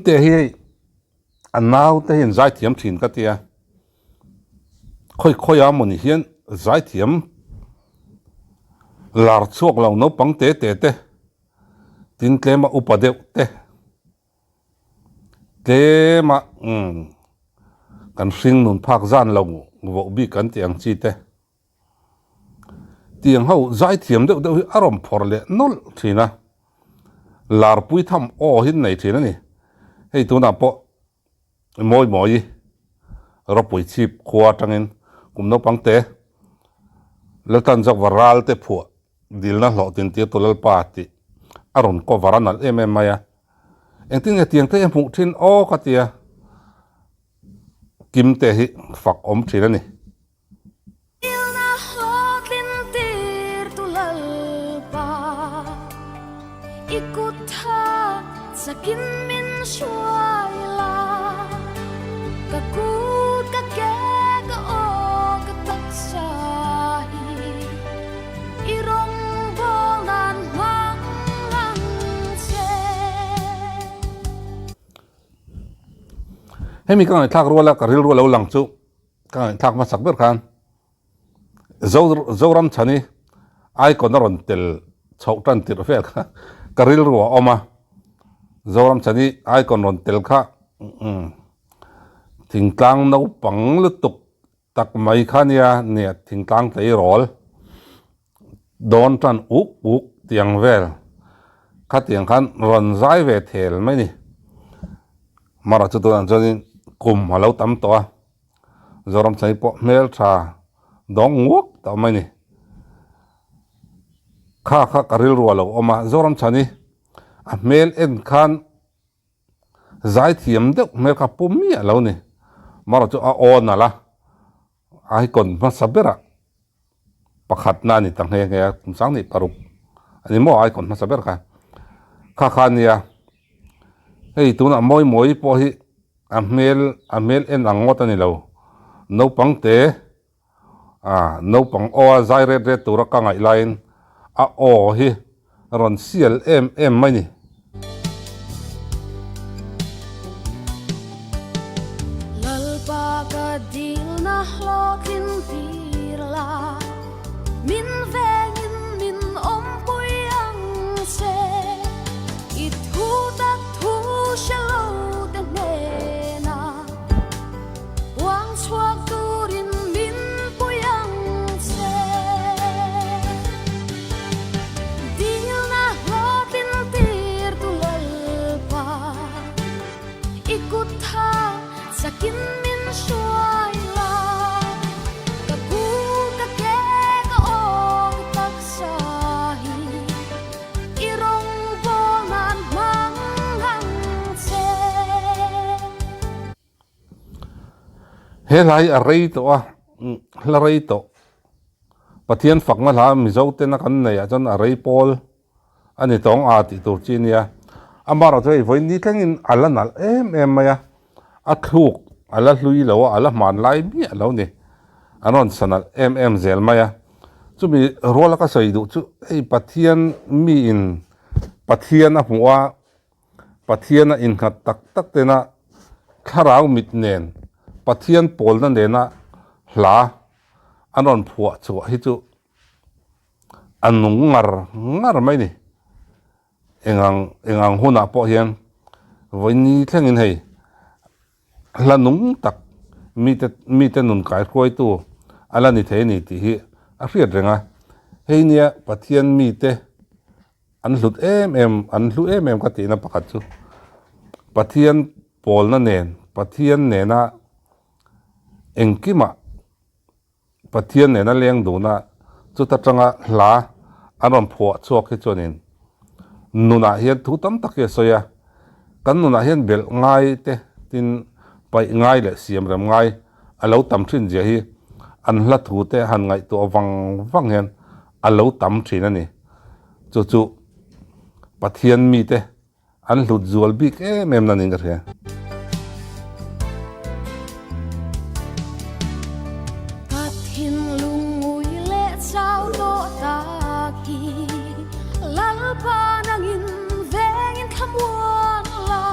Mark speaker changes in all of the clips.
Speaker 1: Kimte hi hei a naute hi an zaithiam thin ka tia. Khawi khawi a mawni hian zaithiam lar chhuak lo naupang te te te tin tlema upa deuh te tlema umm kan hring nun phak zan lo voh bik kan tih ang chi te. Tiang ho zaithiam deuh deuh hi a rawn phawrh leh nawlh thin a, larpui tham aw hi an nei thin a ni. Hei tunah pawh mawi mawi ropui chhip khua atangin kum naupang te Laltan zawk va ral te phuah dilna hlawh tin tir tu Lalpa tih a rawn cover a nalh em em mai a. Engtin nge tiang te hi a hmuh thin aw ka tia Kimte hi fak awm thin a ni.
Speaker 2: Dilna hlawhtlin tirtu Lalpa, i kut tha chakin min hruai la. Ka kut, ka ke, ka aw, ka taksa hi i rawngbâwl nan hmang ang che.
Speaker 1: Hemi ka ngaihthlak ruala ka rilru a lo lang chu. Ka ngaihthlak hmasak ber khan Zoram chhani icon a rawn tel chhoh tan tirh vel kha ka rilru a awm a, Zoram chhani icon rawn tel kha thingtlang naupang lutuk tak mai kha nia nia thingtlang tleirawl dawn tan uk uk tiang vel khatiang khan rawn zai ve thel mai ni. Mara chu tunah chuanin kum a lo tam tawh a, Zoram chhani pawh hmeltha dawng nguak tawh mai ni. Kha kha ka rilru a lo awm a, Zoram chhani a hmel en khan zaithiam deuh hmel kha pu miah lo ni. Mara chu a aw nalh a, Icon hmasa berah pakhatna a ni ta nghe nghe a, kum 16 a ni maw icon hmasa ber kha. Kha kha a nia, hei tunah mawi mawi pawh hi a hmel a hmel en ang ngawt a ni lo, naupang te ah naupang aw a zai ret ret tura ka ngaih laiin a aw hi rawn sial em em mai ni.
Speaker 2: Lalpa ka dilna hlawhtlin tir la, min vengin min awmpui ang che. I thu tak thu hre lo te hnenah puang chhuak turin min pui ang che. Dilna hlawhtlin tirtu Lalpa, i kut tha chakin min hruai la. Ka ku, ka ke, ka aw, ka taksa hi i rawngbâwl nan hmang ang che.
Speaker 1: He hla hi a rei tawh a, hla rei tawh. Pathian fakna hla Mizo tena kan neih ah chuan a rei pawl a ni tawng a tih tur chi a nia. Amaherawh chu hei vawiin ni thlengin a la nalh em em mai a, a thluk a la hlui lo a, a la hman lai miah lo ni. An rawn sa nalh em em zel mai a. Chumi ruala ka sawi duh chu hei Pathian miin Pathian a hmuh a, Pathian a innghat tak tak tena thlarau mit nen Pathian pawlna nena hla an rawn phuah chhuah hi chu a nung ngar ngar mai ni. Engang engang hunah pawh hian vawiin thlengin hei hla nung tak mite mite nun kaihruaitu a la ni thei a ni tih hi a hriat reng a. Hei nia Pathian mite An hlut em em, an hlu em em ka tihna pakhat chu Pathian pawlna nen, Pathian nena engkimah Pathian nena leng duna chuta tanga hla an rawn phuah chhuak hi chuanin nunah hian thu tam tak hi a sawi a, kan nunah hian belh ngai te tin paih ngai leh siam rem ngai a lo tam thin zia hi an hla thu te han ngaihtuah vang vang hian a lo tam thin a ni. Chu chu Pathian mite an hlut zual bik em em na niin ka hria.
Speaker 2: Ka thinlung ngui leh chau tawh tak hi Lalpa nangin vengin thlamuan la.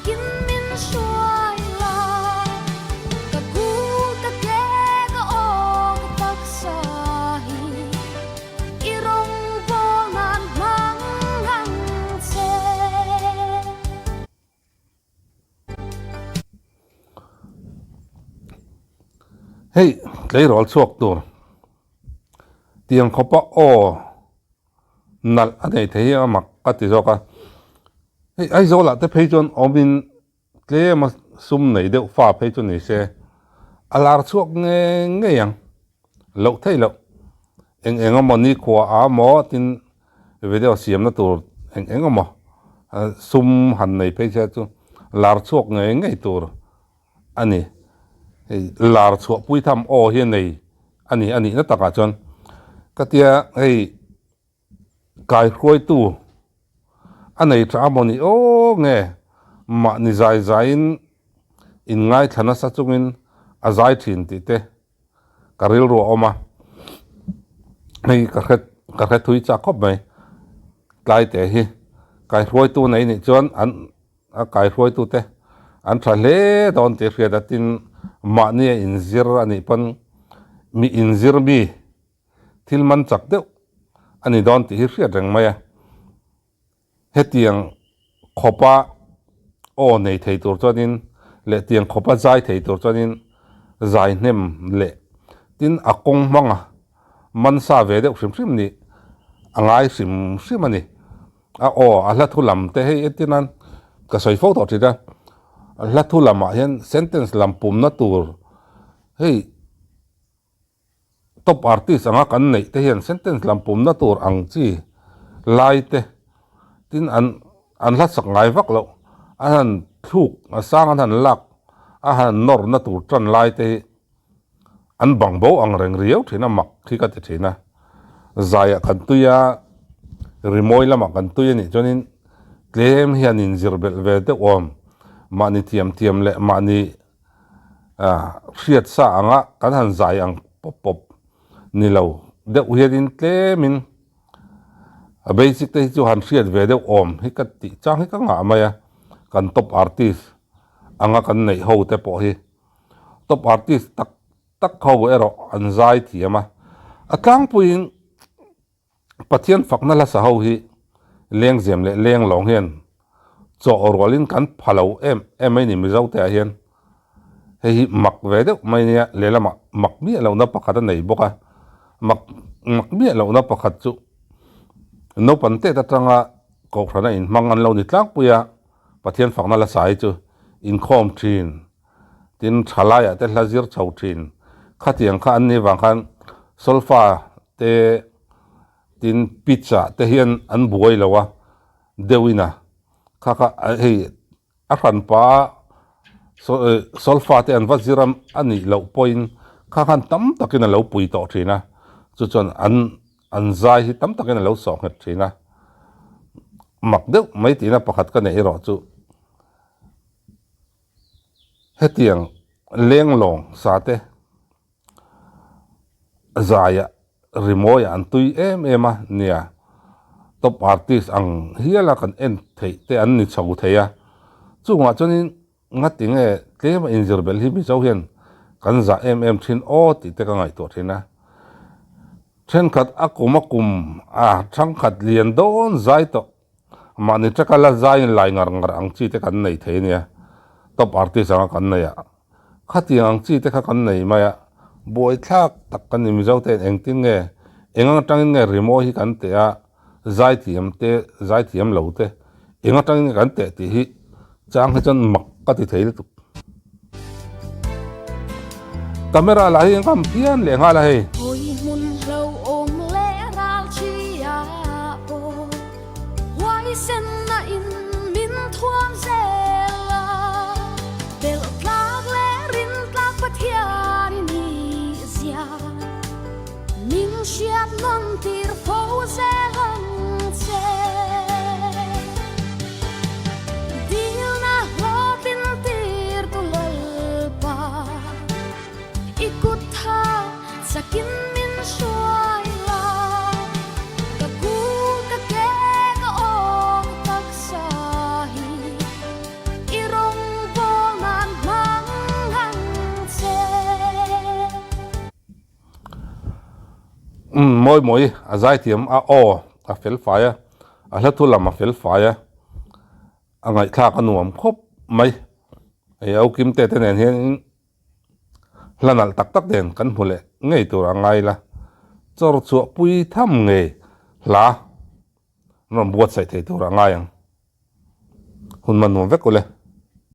Speaker 2: chakin min hruai la, ka kul ka ke ka aw ka taksa hi i rawngbâwl nan hmang ang che.
Speaker 1: Hei tleirawl chhuak tur tiang khawpa aw nalh a nei thei hi a mak ka ti zawk a, hei Aizawl ah te phei chuan awmin tlem a sum nei deuh fa phei chu ni se a lar chhuak ngei ngei ang loh theih loh eng eng emaw nikhua a maw tin video siamna tur eng eng emaw sum han nei phei se chu lar chhuak ngei ngei tur a ni. Hei lar chhuah pui tham aw hi a nei a ni a nihna takah chuan ka tia hei kaihruaitu a nei tha a maw ni aw nge mahni zai zaiin inngaithla nasa chungin a zai thin tih te ka rilru a awm a, hei ka hre ka hre thui chak khawp mai tlai te hi kaihruaitu nei nih chuan an a kaihruaitu te an tha hle dawn tih hriat a tin mahni a inzir a nih pawn mi inzir mi thil man chak deuh a ni dawn tih hi hriat reng mai a. Hetiang khawpa aw nei thei tur chuanin leh tiang khawpa zai thei tur chuanin zai hnem leh tin a kawng hmanga man sa ve deuh hrim hrim nih a ngai hrim hrim a ni. A aw a hla thu lam te hei entir nan ka sawi fo tawh thin a, hla thu lamah hian sentence lam pumna tur hei Top artist anga kan neih te hian sentence lam pumna tur ang chi lai te tin an an hla sak ngai vak loh a han thluk a sang an han lak a han nawr na tur tan lai te hi an bang bo ang reng riau thin a mak hi ka ti thin a zaiah kan tui a rimawi lamah kan tui a nih chuanin tlem hian inzir belh ve deuh awm mahni thiam thiam leh mahni hriat sa anga kan han zai ang pawp pawp ni lo deuh hianin tlemin a basic te hi chu han hriat ve deuh awm hi ka tih chang hi ka ngah mai a, kan top artist anga kan neih ho te pawh hi top artist tak tak ho erawh an zai thiam a, a tlangpuiin Pathian fakna hla sa ho hi lengzem leh lenglawng hian chaw rualin kan pha lo em em mai ni Mizo te ah hian hei hi mak ve deuh mai nia lehlamah mak miah lohna pakhat a nei bawk a mak mak miah lohna pakhat chu naupang tet atanga kohhrana inhmang an lo ni tlangpui a Pathian fakna hla sa hi chu inkhawm thin Tin, thalaiah te hla zir chho thin. Khatiang kha an nih vang khan solfa te tin pitch ah te hian an buai lo a deuhin a kha kha hei a hranpa solfa te an va zir a nih loh pawhin kha khan tam takin a lo pui tawh thin a chu chuan an an zai hi tam takin a lo sawh nghet thin a mak deuh mai tihna pakhat ka neih erawh chu. Hetiang lenglawng sate zaiah rimawiah an tui em em a nia, top artist ang hiala kan en theih te an ni chho thei a, chungah chuanin ngati nge tlema inzir belh hi Mizo hian kan zah em em thin aw tih te ka ngaihtuah thin a, thenkhat a kum a kum a thangkhat lian dawn zai tawh. Mahni taka la zaiin lai ngar ngar ang chi te kan nei thei ania, top artist anga kan nei a, khatiang ang chi te kha kan nei mai a, buaithlak tak kan ni Mizo te'n engtin nge, eng atangin nge rimawi hi kan teh a, zaithiam te, zaithiam lo te, eng atangin nge kan teh tih hi chang hi chuan mak ka ti thei lutuk. Camera lah hi engkam phian leh nghal a hei.
Speaker 2: Hawi hmun hlauhawm leh ral thia pawh huaisenna in min thuam zel a, belh tlak leh rin tlak Pathian i ni zia min hriat nawn tir fo zel ang che. Dilna hlawhtlin tir tu Lalpa, i kut tha chakin min hruai la. Ka kul ka ke ka aw ka taksa hi i rawng.
Speaker 1: Umm mawi mawi a zaithiam a aw a fel fai a, a hla thu lam a fel fai a, a ngaihthlak a nuam khawp mai. Hei au kim te te nen hian in hla nalh tak tak nen kan hmu leh ngei tur a ngai la, chawr chhuah pui tham ngei hla an rawn buatsaih thei tur a ngai ang. Hun hman nuam vek ule.